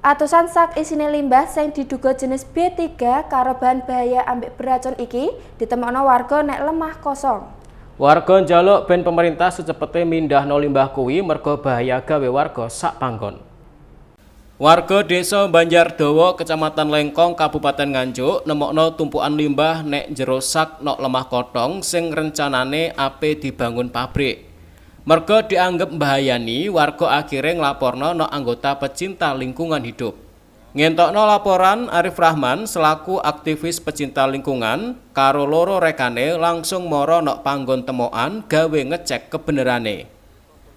Atusan sak isine limbah sing diduga jenis B3 karo bahan bahaya ambek beracun iki ditemokno warga nek lemah kosong. Warga njaluk ben pemerintah secepete mindahno limbah kuwi merga bahaya gawe warga sak panggon. Warga Desa Banjardawa, Kecamatan Lengkong, Kabupaten Nganjuk nemokno tumpukan limbah nek jero sak nok lemah kotong sing rencanane ape dibangun pabrik. Merga dianggep mbahayani, warga akhire nglaporno nok anggota pecinta lingkungan hidup. Ngentokno laporan, Arif Rahman selaku aktivis pecinta lingkungan karo loro rekane langsung mara nok panggon temokan gawe ngecek kebenerane.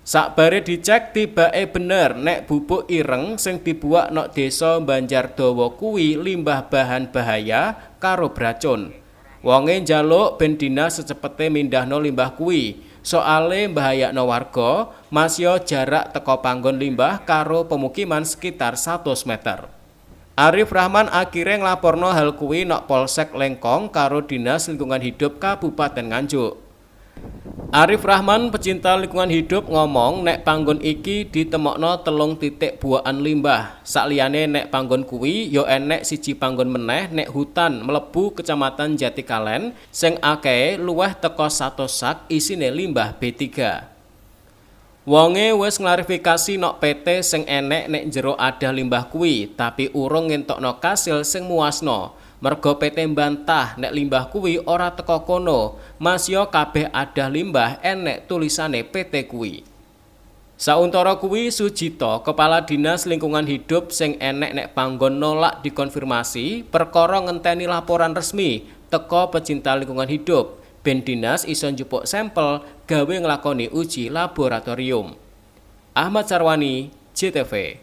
Sakbare dicek, tibake bener nek bubuk ireng sing dibuak nok Desa Banjardawa kuwi limbah bahan bahaya karo beracun. Wonge njaluk ben dinas secepete mindahno limbah kuwi, soale mbahayakno warga, masio jarak teko panggon limbah karo pemukiman sekitar 100 meter. Arif Rahman akhire nglaporno hal kuwi nok Polsek Lengkong karo Dinas Lingkungan Hidup Kabupaten Nganjuk. Arif Rahman pecinta lingkungan hidup ngomong nek panggon iki ditemokno telung titik buakan limbah. Sakliyane nek panggon kuwi ya enek siji panggon meneh nek hutan mlebu Kecamatan Jatikalen sing akehe luwih teko 100 sak isine limbah B3. Wonge wis ngklarifikasi nok PT sing enek nek jero adah limbah kuwi, tapi urung ngentokno kasil sing muasno. Merga PT mbantah nek limbah kuwi ora teko kono, masio kabeh adah limbah enek tulisane PT kuwi. Sauntara kuwi, Sujito, Kepala Dinas Lingkungan Hidup sing enek nek panggon, nolak dikonfirmasi perkara ngenteni laporan resmi teko pecinta lingkungan hidup ben dinas iso njupuk sampel gawe nglakoni uji laboratorium. Ahmad Sarwani, JTV.